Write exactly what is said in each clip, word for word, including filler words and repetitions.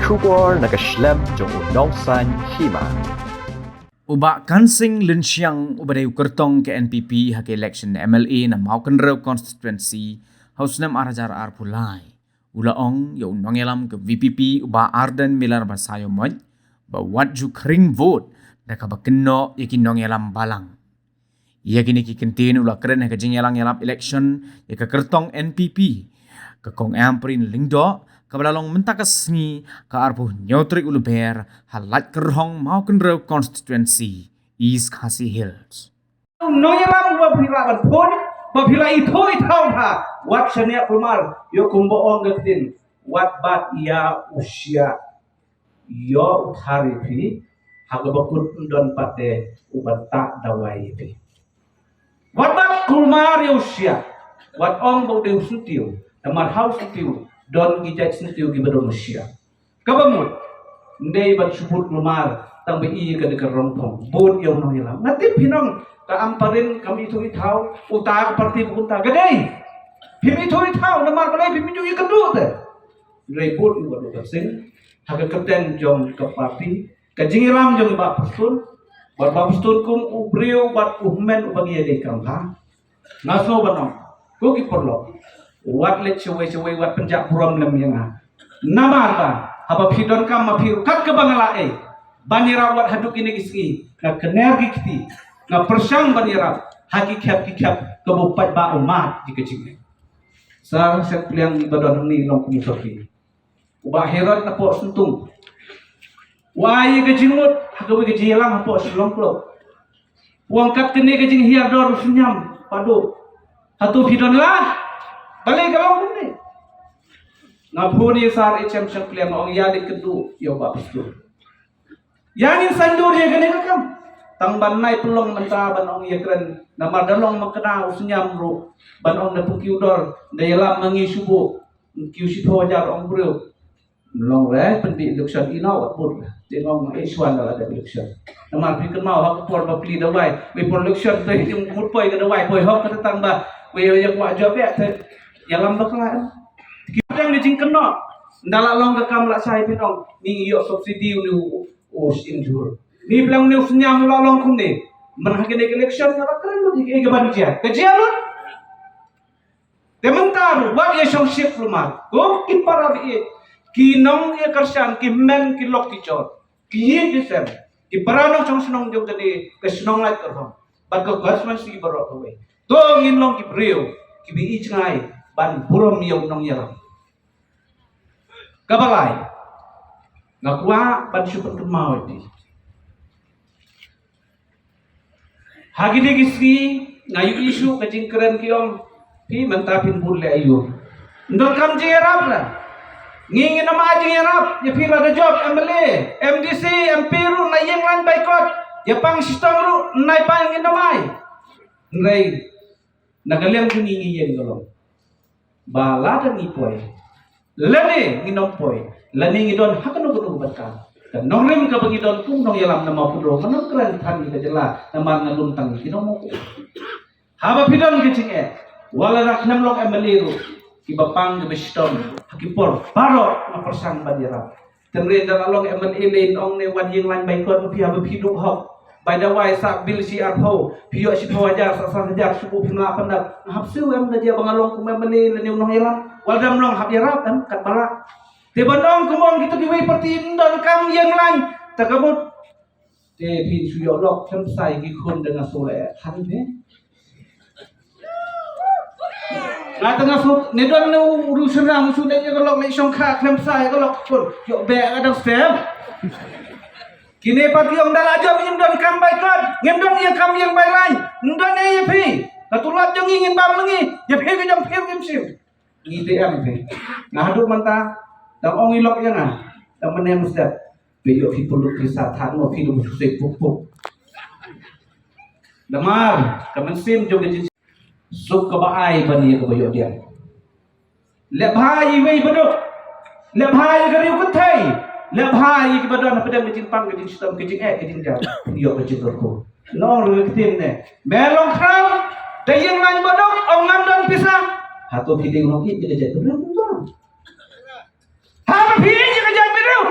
Khubor na ka shlem jong u Nongsaiñ Hima. U Bah Kansing Lynshiang uba dei u kyrtong ka N P P ha ka election M L A na Mawkynrew constituency ha u snem ar hajar arphew lai, u la ong ïa u nongïalam ka V P P u Bah Ardent Miller Basaiawmoit ba wat ju khring vote da kaba kynnoh ïa ki nongïalam balang. Ïa kine ki kyntien u la kren ha ka jingïalang ïalap election ïa ka kyrtong N P P, ka Kong Ampareen Lyngdoh, kaba la long mynta ka sngi ka arphew hynñiew tarik u Lber ha Laitkyrhong Mawkynrew constituency, East Khasi Hills. Nongïalam ba phi lah ban phone, ba phi lah ithuh ithaw bha, wat shaniah kulmar, ïoh kumba ong ka ktien, wat bat ïa u shiah. Ïoh u thari phi, ha kaba kut ym don pat de uban tah dawai ïa phi. Wat bat kulmar ïa u shiah, wat ong ba u dei u syntiew, namar ha u syntiew don ki jait syntiew kiba don u shiah. Kaba mut, ym dei ban shu bud kulmar tang ba i ka dei ka rong phong, bud ïa u nongïalam. Nga tip phi nong, ka Ampareen kam ithuh ithaw, uta ka parti ba kumta ka dei. Phim ithuh ithaw namar balei phim ju ïakynduh te. Hynrei bud ïa u Bah Kansing ha ka kyrteng jong ka parti, ka jingïalam jong i Bah Prestone, bad Bah Prestone kum u briew bad u hynmen uba ngi ïadei kam bha. Nga sngew ban ong, ko ki paralok, wat leit shawei shawei, wat pynjah burom lem ïa nga. Namar ba haba phi donkam ma phi ruh kat kaba nga la ei ban ïarap wat haduh kine ki sngi, nga kner ki kti, nga pyrshang ban ïarap ha ki khep ki khep kaba u paidbah u mad ïa ka jingim. Sa shet pliang ba don hangne long kum u Soki. U Bah Herod na Pohsyntung. U ai ka jingmut ha kawei ka jingïalang ha Pohsynllongklup. U ong kat kane ka jinghiar dor u sniam Pado. Hato phi don lad? Balei ka long kumne? Nga phone ïa Sar H M Shangpliang, nga ong ïa leit kynduh ïa u Bah Pastor. Ïa ngin saiñdur ïa kane ka kam. Tang ban nai pynlong mynta ban ong ïa kren, namar da long makna u sniam ruh ban ong da pynkiw dor, da ïalam ma ngi shu buh. Kiw shiphew hajar ong briew. Long re pynbeit election ino wat bud. Te ong eh shuwa da la dep election. Namar phi kynmaw ha ka por ba pli dawai, wei por election te ïa mut poi ka dawai poi hok kata tang ba wei ïa kwah jop ïa te ïalam bakla. Ki dang da jingkynnoh. Nda la long ka kam la shai phi nong, ngi ïoh subsidy u u u shin jur. Ni plang ni u sniam la long kumne. Man ha kine election la kren lut ïa ka ban jia. Ka jia lut. Te mynta ruh wat ïa shongshit kulmar. Ko ki para baieit, ki nongïakyrshan, ki hynmen, ki lok ki jor, ki ïing ki sem, ki para nongshong shnong jong kane ka shnong Laitkyrhong bad ka constituency baroh kawei. To ngin long ki briew kiba i jngai ban burom ïa u nongïalam. Kaba lai, nga kwah ban shu pynkynmaw ïa phi. Ha kine ki sngi nga ïohi shuh ka jingkren ki ong, phi mynta phin bud leh aïu? Ym donkam jingïarap la. Ngi ngin ym ai jingïarap ïa phi lada jop M L A, M D C, M P ruh na ïeng line boycott. Ïa pang shitom ruh nai pang ngin ym ai. Hynrei na ka liang jong ngi ngi ïeng ka long ba lada ngi poi lane ngi nym poi lane ngi don ha kano kano ka bynta, ka nongrim kaba ngi don kum nongïalam na Mawkynrew, nga nym kren than ïa ka jylla namar nga lum tang ïa ki nongmawkynrew. Haba phi don ka jingeh, wat la da khlem long M L A ruh, kiba pang kiba shitom ha ki por baroh nga pyrshang ban ïarap. Tynrai da la long M L A lei ong ne wat ïeng line boycott, phi haba phi duh hok. Bai dawai sah bill shi arphew, phi ïoh shiphew hajar, sah san hajar, shu buh phim lah pyndap. Nga hap siew em da jia ba nga long kum M L A lane u nongïalam. Wat dam long hap ïarap em katba lah. Te ban ong kum ong kito kiwei parti ym donkam ïeng line. Ta ka mut. Te phin shu ïoh lok khlem sa ïa ki khun da nga shu leh than phi. Nga tang nga shu ne don ne u ru syrang shu dei ïa ka lok ne shong kha khlem sa ïa ka lok khun. Ïoh beh nga dang stem. Kine pat ki ong da la jop ngim donkam boycott, ngim don ïa kam ïeng bai lai, ngim don ïa phi. Ka tulop jong ngi ngin bam ngi, ïa phi ka jong phi ngim shim. Ngi te em phi. Nga haduh mynta dang ong i lok ïa nga. Dang mynne mynstep. Phi ïoh phi pynlut pisa thad mo phi dum shu sei puk puk. Namar ka mynsiem jong ka jingsuk kaba ai ban ïa kaba ïoh diang. Leh bha ïa iwei ba duk. Leh bha ïa ka riew kynthei. Leh bha ïa kiba don hapdeng ka jingpang ka jingshitom ka jingeh ka jingjar. Ïoh ka jingkyrkhu. Nong ruh ka ktien ne. Me long khraw da ïeng lain ba duk ong ngam don pisa. Hato phi dei nong ïeit ïa ka jaitbynriew kumta? Haba phi ïeit ïa ka jaitbynriew,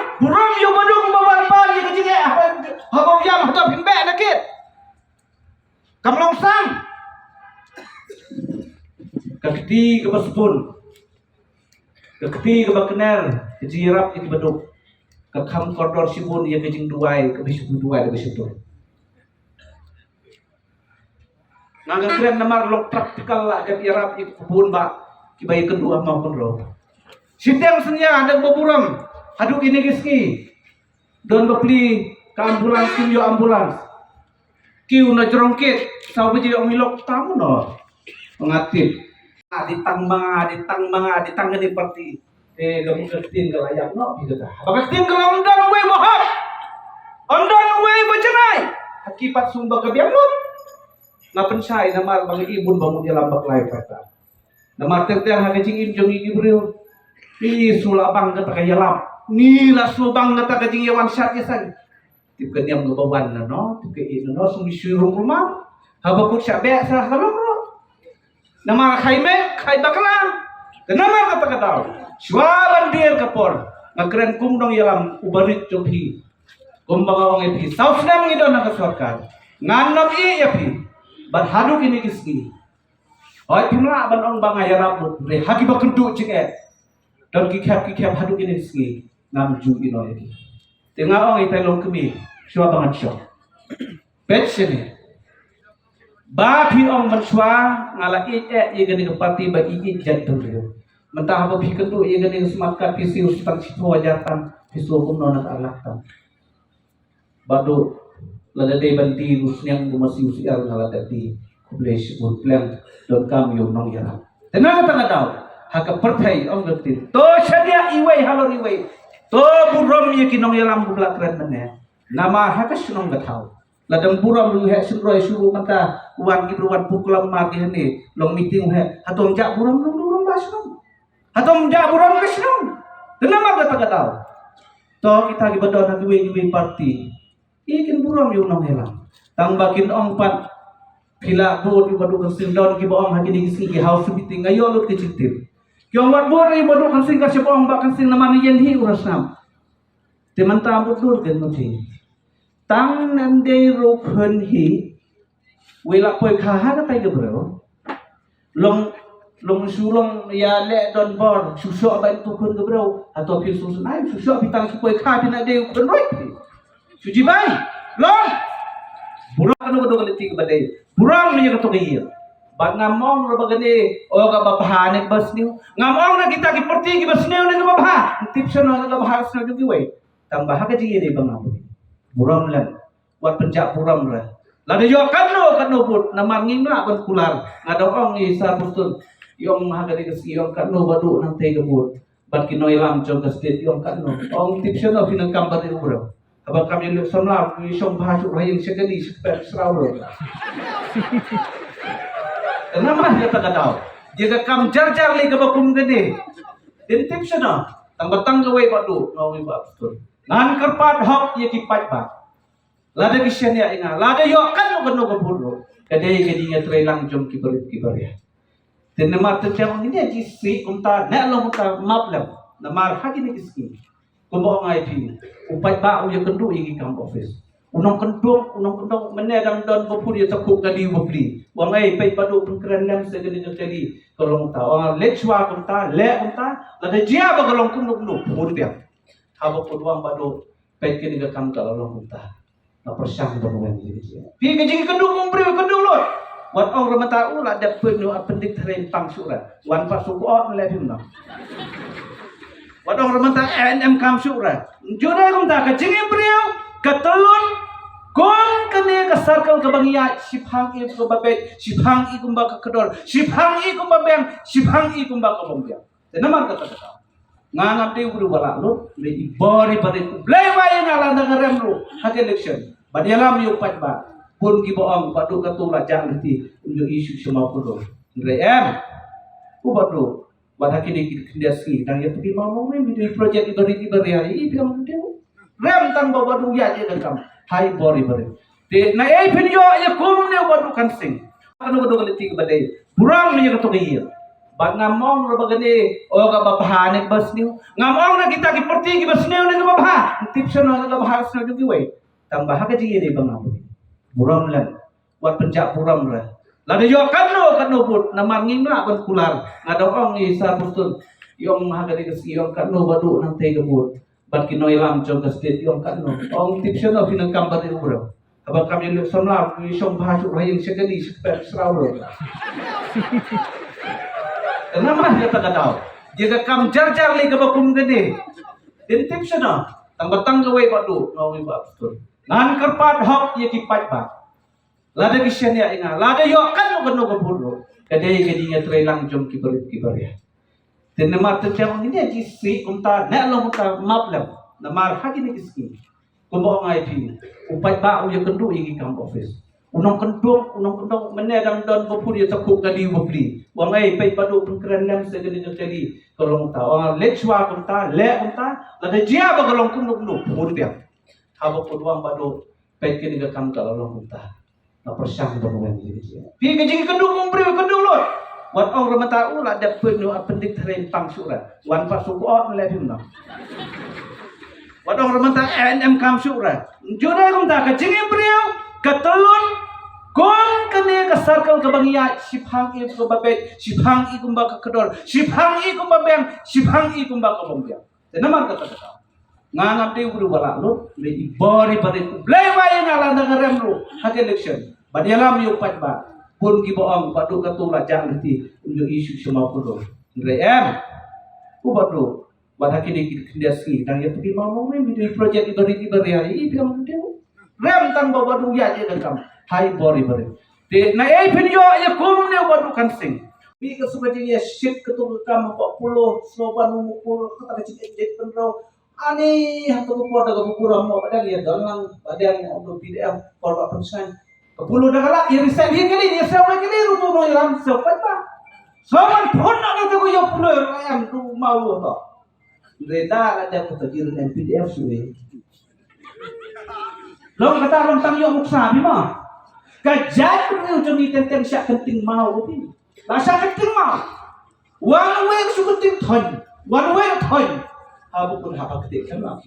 Kti kaba sbun, ka kti kaba kner, ka jingïarap ïa kiba duk, ka kham kordor shibun ïa ka jingduwai kaba shibun duwai da ba shibun. Nga nga kren namar long practical la ka ïarap ïa ka bun ba kiba ïa kynduh ha Mawkynrew. Shiteng synñia da ba burom haduh kine ki sngi. Don ba pli ka ambulance, kim ïoh ambulance. Kiew na jrong kit, saw baje ong i lok tam no. Nga tip. Di tang ma nga, di tang ma nga, di tang kane parti. Te ka mut ka ktien ka la ïap noh phi kata. Ba ka ktien ka la ong don uwei ba hok. Ong don uwei ba janai. Ha ki pat sung ba ka biang mut. Nga pynshai namar ba nga i bun ba mut ïalam ba klai pata. Namar teng teng ha ka jingim jong i briew. Ni su la bang kata ka ïalam. Ni la su bang kata ka jingïawan shat ïasan. Tip ka niam kaba wan na no, tip ka i na no, sum shu rum rumah. Haba kut sha bek sa halong ro. Namar khai me, khai bakla. Te namar kata ka daw. Shwa ban dir ka por. Nga kren kum nongïalam uba rit jong phi. Kum ba nga ong ïa phi. Saw snem ngi don ha ka sorkar. Ngan nang ïa phi. Bad haduh kine ki sngi. Hoi phim lah ban ong ba nga ïarap lut. Re ha kiba kynduh jingeh. Don ki khep ki khep haduh kine ki sngi. Ngam ju ïeh noh ïa ki. Te nga ong ïa i tai long kmie. Shwa ba ngan shong. Peit shane. Ba phi ong mynshuwa nga la ïeit eh ïa kane ka parti ba ïeit ïeit jait bynriew. Mynta haba phi kynduh ïa kane ka smat card phi siew shi tang shiphew hajar tang phi siew kumno na ka ar lak tang. Bad lada dei ban die u sniang u masi u syiar nga la dep die. Khublei shibun pleng donkam ïa u nongïarap. Te na kata ka daw ha ka pyrthei ong ka ktien to shaniah iwei halor iwei. To burom ïa ki nongïalam kumba la kren mynne. Namar ha ka shnong ka thaw. Lada burom ruh heh shynroi shuh mynta wan ki briew wan puklam mar ki hane long meeting heh. Hato ym jah burom ruh ruh ba shnong. Hato ym jah burom ka shnong. Te namar kata ka daw. To kita kiba don ha kiwei kiwei parti. I kin burom ïa u nongïalam. Tang ba kin ong pat phi lah bud ïa u Bah Duh Kan Sing don kiba ong ha kine ki sngi ki house meeting nga ïoh lut ka jingtip. Ki ong wat bud ïa u Bah Duh Kan Sing ka shah ong Bah Kan Sing namar ïa hi u rasnam. Te mynta bud dur kan muthin. Tang nan dei ruh khun hi. Wei la poi kha ha katai ka briew. Long long shu long ïa leh don bor shu shoh ban tu khun ka briew. Hato phi shu sunai shu shoh phi tang shu poi kha phi na dei khun roi. Shu jibai long. Burom kano kano ka lynti kaba dei. Burom ïa kato ka ïing. Bad ngam ong ruh ba kane o kaba bha ne kaba sniew. Ngam ong na kita ki parti kiba sniew ne kaba bha. Tip shano na kaba bha sniew jong kiwei. Tang ba ha ka jingïadei ba ngam. Burom lem. Wat pynjah burom re. Lada ïoh katno katno bud namar ngim lah ban kular. Nga dang ong i Sir Boston. I ong ha ka dei ka sngi i ong katno ba duh nangtei ka bud. Bad ki nongïalam jong ka state i ong katno. Ong tip shano phi nang kam bad i bud. Haba kam ïa leh samla i shong bha shuh ha ïing sha kani sha kpep sraw ruh. Namar kata ka daw. Ïa ka kam jar jar lei kaba kum kane. Din tip shano. Tang ba tang kawei ba duh nga ong i Bah Boston. Ngan kyrpad hok ïa ki paidbah. Lada ki shaniah ïa nga, lada ïoh katno katno ka bud ruh. Ka dei ka jingïatreilang jong ki barit ki baria. Te namar te jong ngi ne ki sih kumta, ne long kumta map lem. Namar ha kine ki sngi. Kumba ong ai phi. U paidbah u ïakynduh ïa ki kam office. U nongkyndong, u nongkyndong mynne dang don ba pud ïa takhuh kali ba pli. U ong ai paidbah duh pynkren lem sa kane ka kali. Ka long kumta. U ong leit shuwa kumta, leh kumta. Lada jia ba ka long kumno kumno pud biang. Haba pud u ong ba duh. Peit kane ka kam ka la long kumta. Nga pyrshang ban wan ïa ka jingkynduh kum briew kynduh lut. Wat ong ruh mynta u la dep pynduh appendix three pang shuh ra. Wan pat shu ko ot leh phim no. Wat ong ruh mynta A N M kam shuh ra. Jure kumta ka jingim briew ka tylun kum kane ka circle kaba ngi ïaid shiphang i kumba beit, shiphang i kumba ka kdor, shiphang i kumba biang, shiphang i kumba ka bym biang. Te namar kata kata. Nga ngam dei u briew ba lah lut, dei i bor i barit u Blei wai ïa nga lada nga rem ruh ha ka election. Bad ïalam ïa u paidbah. Bun kiba ong ba duh katu la jang lynti um ïoh issue sha Mawkynrew. Hynrei em. U ba duh. Bad ha kine ki khyndiat sngi dang ïa pynmih Mawkynrew, mi dei project i barit i baria i biang dei. Rem tang ba ba du ïa ïa dang kam. Hai bor i bor. Te na ei phin ïoh ïa kum ne ba du kan sing. Kano kano ka lynti kaba dei. Burom ïa kato ka ïing. Bad ngam ong ruh ba kane o kaba bha ne kaba sniew. Ngam ong na kita ki parti kiba sniew ne kaba bha. Tip shano na kaba bha sniew jong kiwei. Tang ba ha ka jingïadei ba ngam. Burom lem. Wat pynjah burom re. Lada ïoh katno katno vote, namar ngim lah ban kular. Nga da ong i Sir Bostone, ïong ha ka dei ka sngi ïong katno ba duh nangtei ka vote. Bad ki nongïalam jong ka state ïong katno. Ong tip sha no phi nang kam bad u bro. Haba kam ïaleh samla, phi shong bha shuh ha ïing sha kani sha kpep sra u bro. Namar kata ka daw. Ïa ka kam jar jar lei kaba kum kane. Dei tip sha no. Tang ba tang kawei ba duh, nga ong i Bah Bostone. Ngan kyrpad hok ïa ki paidbah. Lada ki shaniah ïa nga, lada ïoh katno katno ka vote ruh, ka dei ka jingïatreilang jong ki barit ki baria. Te namar te teng ong ine ki sih kumta, ne long kumta map lem. Namar ha kine ki sngi, kumba ong ai phi, u paidbah u ïakynduh ïa ki kam office. U nongkyndong, u nongkyndong, mynne dang don ba pur ïa takhuh kali ba pli. U ong ai paidbah duh pynkren lem sa kane ka kali ka long kumta. U ong leit shuwa kumta, leh kumta, lada jia ba ka long kumno kumno, pur biang. Haba pud u ong ba duh, peit kane ka kam ka la long kumta. Nga pyrshang ban wan ïa ka. Phi ka jingkynduh kum briew kynduh lut. Wat ong ra mynta u la dep pyn u appendix hynrei pang shuh ra. Wan pat shu ko ot leh phim no. Wat ong ra mynta A N M kam shuh ra. Jure kumta ka jingim briew ka tylun kum kane ka circle kaba ngi ïaid, shiphang i kumba beit, shiphang i kumba ka kdor, shiphang i kumba biang, shiphang i kumba ka bym biang. Te namar kata kata. Nga ngam dei u briew ba lah lut, dei i bor i barit U Blei ba ïa nga lada nga rem ruh ha ka election. Bad ïalam ïa u paidbah. Bun kiba ong ba duh katu la jah lynti, um ïoh issue sha Mawkynrew. Hynrei em. U ba duh. Bad ha kine ki khyndiat sngi dang ïa pynmih Mawkynrew, mi dei project i barit i baria, i biang dei. Rem tang ba ba duh ïa ïa ka kam. Hai bor i barit. Te na ei phin ïoh ïa kum ne ba duh kan sing. Mi ka suba jingïashit katu ka kam hapoh Polo, Sloban, Mukul, kata ka jingïashit pynroi. Ani ha tu ka por da ka burom mo ba dang ïa don lang ba dang ong tu P D F por ba pynshai. Ka pulu da ka lak ïa resign ïa kali ïa sew ïa kali rutu no ïa lam sew pat ba. So man phun na ka tu ïa pulu ïa em tu mau lu to. Reda la da ka ta ïa M P D F suwe. Long kata long tang ïa muksa bi ma. Ka jait pynriew jong i teng teng sha kynting mau ko pi. La sha kynting mau. Wan wei ka shu kynting thon. Wan wei ka thon. Ha bu kun ha ba kynting kan ma.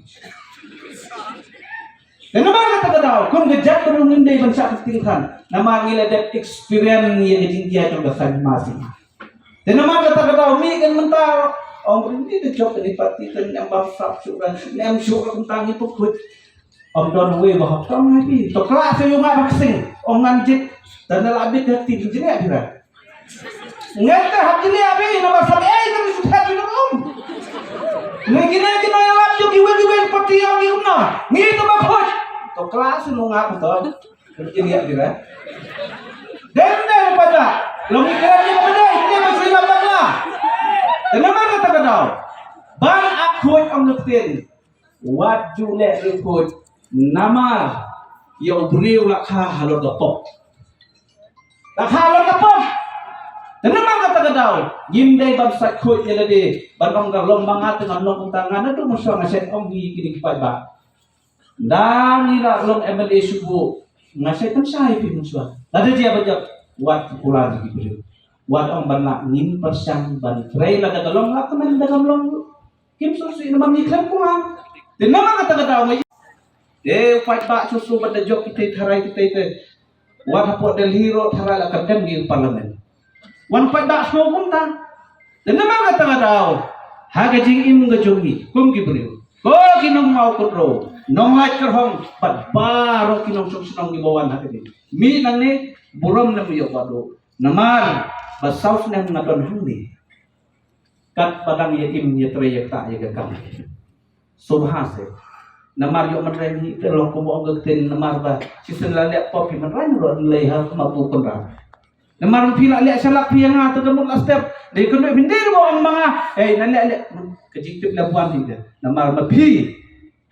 Te namar kata ka daw kum ka jait pynriew ngim dei ban sha kynting than. Namar ngi la dep experience ïa ka jingïa jong ka san masi. Te namar kata ka daw mi kan mynta ong ni te jok ni parti kan em bam sap shu kan em shu kan tang ni pukut. Ong don wei ba hok tong ngai pi. To kla se yu ngai bak sing. Ong ngan jit. Dan la bit hati jit ni abira. Ngai te hati ni abi na ba sam ei kan su thak ni um. Ngai kine kine ya lam yu ki wei ki wei pati ong ni umna. Ngi to ba khot. To kla se nu ngai to. Kan jit ni abira. Den den pada. Long ni kira ni pada. Ini masih lam pada. Kenapa kata kata? Ban akhwat ong ngetin. Wat ju leh ri khuid namar ïa u briew la kha halor ka pop. La kha halor ka pop. Te namar kata ka daw ngim dei ban sait khuid ïa lade ban ong da long ba nga te ngan long kumta nga naduh mynshuwa nga sait ong hi kine ki paidbah. Nda ngi la long M L A shu buh nga sait pynshai phi mynshuwa. Lada jia ba jop wat kular ïa ki briew. Wat ong ban lah ngim pyrshang ban trei lada ka long la kmen da ka long. Kim suk suk namar ngi khlem kumar. Te namar kata ka daw ngi. Te u paidbah suk suk bad da jop kita tharai kita te. Wat hapoh Delhi ruh tharai la ka dem ngi parliament. Wan paidbah suk kumta. Te namar kata ka daw. Ha ka jingim ka jong ngi kum ki briew. Ko ki nong Mawkynrew, nong Laitkyrhong bad baroh ki nongshong shnong kiba wan ha ka jingim. Mi nangne burom ne mu ïoh bad u. Namar ba saw snem nga don hangne. Kat ba dang ïa im ïa trei ïa kta ïa ka kam. Sngewbha se. Namar ïoh mynrei ngi te long kumba ong ka ktien namar ba shisien la leh pop ïa mynrei ruh lei ha khmat u Kynrad. Namar phi la leh shalak phi ïa nga te ka mut la step. Dei kynduh phi dei ba ong ma nga. Hei na leh leh ka jingtip la buan hi te. Namar ma phi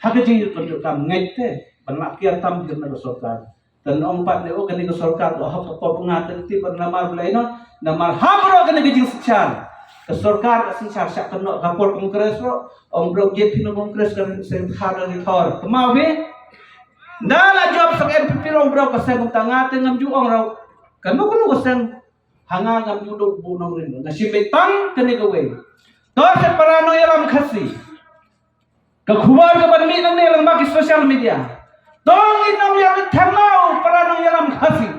ha ka jingkynduh kam ngeit te ban la kiar tam hi na ka sorkar. Te nong pat ne o kane ka sorkar ka hok ka pop nga te ti ban namar blai no namar ha bro kane ka jingsynshar ka sorkar ka synshar sha kano ka por Congress ro ong bro jet phi no Congress ka seng kha da ni thor kama we nda la jop sa M P P ro bro ka seng ta nga te ngam ju ong ro kano kano ka seng ha nga ngam ju dok bu nong rin nga shim beit tang kane ka we to se para no ïalam Khasi. Ka khubor ka ban mih nangne lang ba ki social media. To ngin ym ïa thangau para nongïalam Khasi.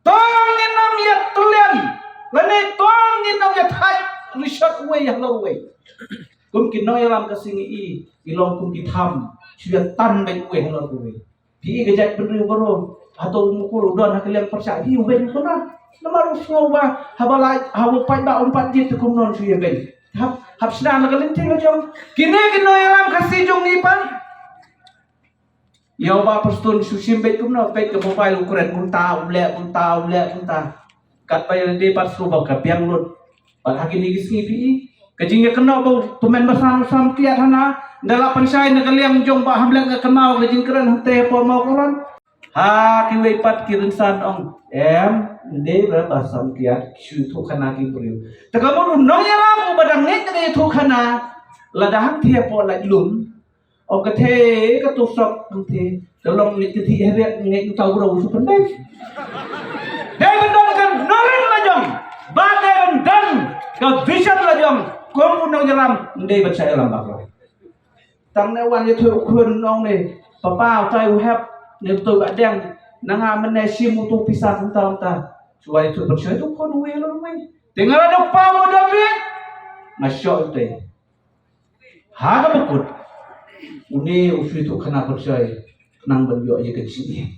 Tang ngin ym ïa tyllian lane tang ngin ym ïa thait rishot uwei halor uwei. Kum ki nongïalam Khasi ngi i, i long kum ki tham, shu ïa tan beit uwei halor uwei. Phi i ka jaitbynriew baroh, hato u Mukul u don ha ka liang pyrshah, phi i u beiñ kumno? Namar u sngew ba haba la, haba u paidbah um pat jied te kumno shu ïa beiñ. Hap, hap shna na ka lynti ka jong. Kine ki nongïalam Khasi jong ngi pat. Ïa u Bah Prestone shu shim beit kumno, beit ka mobile u kren kumta, um leh kumta, um leh kumta. Katba ïa lade pat shu ba ka biang lut. Bad ha kine ki sngi phi i ka jingïakynnoh ba u tymmen basan u Samkiat hana, ynda la pynshai na ka liang jong Bah Hamlet nga kynmaw ka jingkren hangtei hapoh Mawkyrwat. Ha kiwei pat ki rynsan ong, em, ym dei ba Bah Samkiat shu ïathuh khana ki briew. Te ka mut u nongïalam uba dang ngeit na ka ïathuh khana, lada hangtei hapoh laitlum, o ka thei ka tu sok hangtei, ka long ngeit ka thei heret ngeit uta u briew shu pynbeit. Dei ban don ka nongrim la jong, ba dei ban don ka vision la jong, kum u nongïalam, ym dei ban shah ïalam bakla. Tang ne wan ïathuh u khun ong ne, papa utai u hep, ne utai u ba deng, na nga mynne shim utu pisa kumta kumta. Shu wan ïathuh pynshoi tu khun uwei lon uwei. Te nga la dok pa mo David. Nga shoh utai. Ha kaba kut. Une u shu ïathuh khana pynshoi. Khnang ban ïoh ïa ka jingïeit.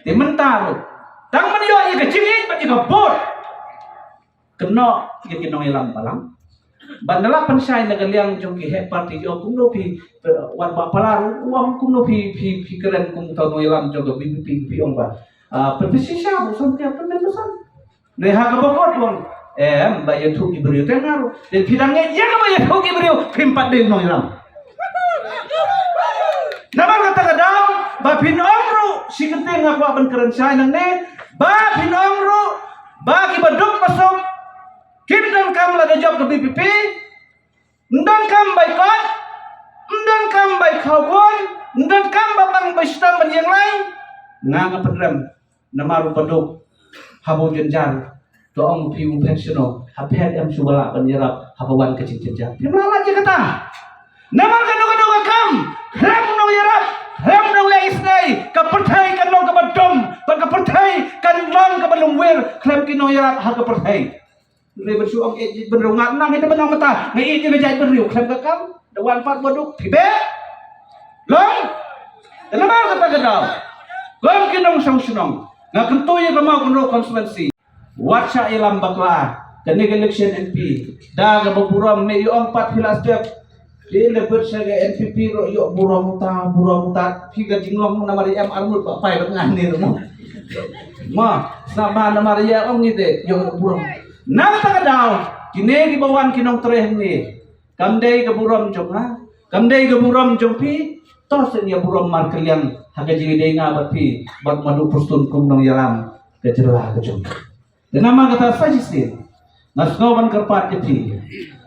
Te mynta ruh. Tang ban ïoh ïa ka jingïeit bad ïa ka vote. Kynnoh ïa ki nongïalam balang. Bad ynda la pynshai na ka liang jong ki heh party, ïoh kumno phi, eh, wat ba palar u ong kumno phi, phi, phi kren kum uta u nongïalam jong ka V P P phi ong ba. Ah, pynpynshisha ba u Samkiat pynmynsan. Ne ha kaba kut u ong, em, ba ïathuh ki briew te nga ruh. Te phi dang ngeit ïa kaba ïathuh ki briew, phim pat dei u nongïalam. Namar kata ka daw, ba phin ong ruh, shi kyntien nga kwah ban kren shai nangne, ba phin ong ruh, ba kiba duk ba suk, kim donkam lada jop ka V P P, ym donkam bai kot, ym donkam bai khawbun, ym donkam ba bang bai shitom ban ïeng lai, nga nga pynrem. Namar u ba duk haba u jynjar, to ong phi u phet shano, ha phet em shu ba lah ban ïarap haba wan ka jingjynjar. Phim lah lait ïa kata. Namar kano kano ka kam, khlem nongïarap, khlem nongleh isynei, ka pyrthei kan long kaba dum, bad ka pyrthei kan long kaba lungwir khlem ki nongïarap ha ka pyrthei. Hynrei ban shu ong ïeit jaitbynriew, nga nang ïeit ban ong mynta nga ïeit ïa ka jaitbynriew, khlem ka kam, da wan pat ba duk phi beh. Long. Te namar kata ka daw, kum ki nongshong shnong, nga kyntu ïa ka Mawkynrew constituency, wat shah ïalam bakla. Kane ka election M P, da kaba burom, me ïoh ong pat phi la step. Phi la bud sha ka N P P ruh ïoh burom uta, burom uta. Phi ka jinglong namar ïa em arngut ba pai bad nga ne ruh mo. Mo, sngap ma namar ïa ong ngi te ïoh burom. Nangta ka daw, kine kiba wan ki nongtrei hangne. Kam dei ka burom jong nga, kam dei ka burom jong phi. To sa ïa burom markylliang ha ka jingïadei nga bad phi, bad Madu Prestone kum nongïalam ka jylla ka jong ngi. Te namar kata sa shisien nga sngew ban kyrpad ïa phi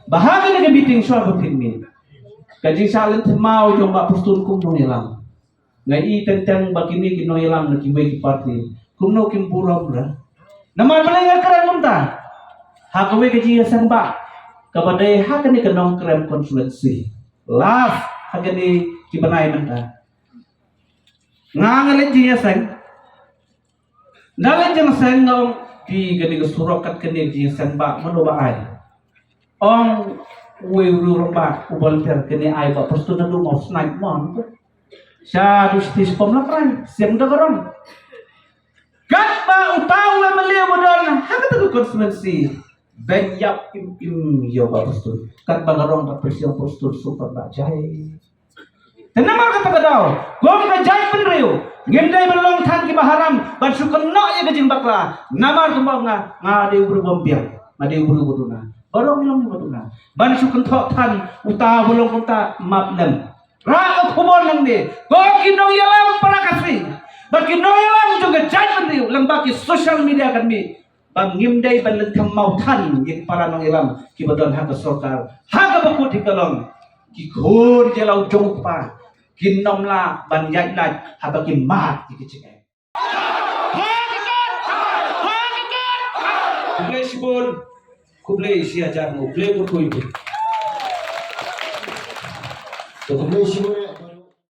ba ha kane ka meeting shuwa ba phin mih, ka jingshah lynti maw jong Bah Prestone kum nongïalam. Nga i teng teng ba kine ki nongïalam na kiwei ki party kumno kim burom ra. Namar balei nga kren kumta? Ha kawei ka jingïaseng bah kaba dei ha kane ka Nongkrem constituency. Last ha kane ki bnai mynta nga nga leit jingïaseng. Nga leit jingïaseng nga ong, phi, kane ka surok kat kane jingïaseng bah mano ba ai? Ong uwei u rangbah u volunteer, kane ai Bah Prestone, naduh Mawsnipe mon. Sha tu siti spom la krai siang da ka rong. Katba uta u M L A u ba don ha kata ka constituency ban ïap im im ïa u Bah Prestone. Katba ka rong Bah Prestone, Prestone super bah jai. Te namar kata ka daw, kum ka jaitbynriew ngim dei ban long than kiba haram ban shu kynnoh ïa ka jingbakla. Namar kumba nga, nga dei u briew bym biang, nga dei u briew ba duna. Baroh ngi long kiba duna. Ban shu kynthoh than uta ba long kumta, map lem. Rah ka khubor nangne, ko ki nongïalam para Khasi bad ki nongïalam jong ka jaitbynriew lyngba ki social media kan mih. Ba ngim dei ban lynti maw than ïa ki para nongïalam kiba don ha ka sorkar. Ha kaba kut hi ka long, ki khun jylla u jong u kpa kin ym lah ban ïaid lait haba ki mad ïa ki jingeh. Khublei shibun, khublei shi hajar nguh, khublei kyrkhu ïa phi. To khublei shibun.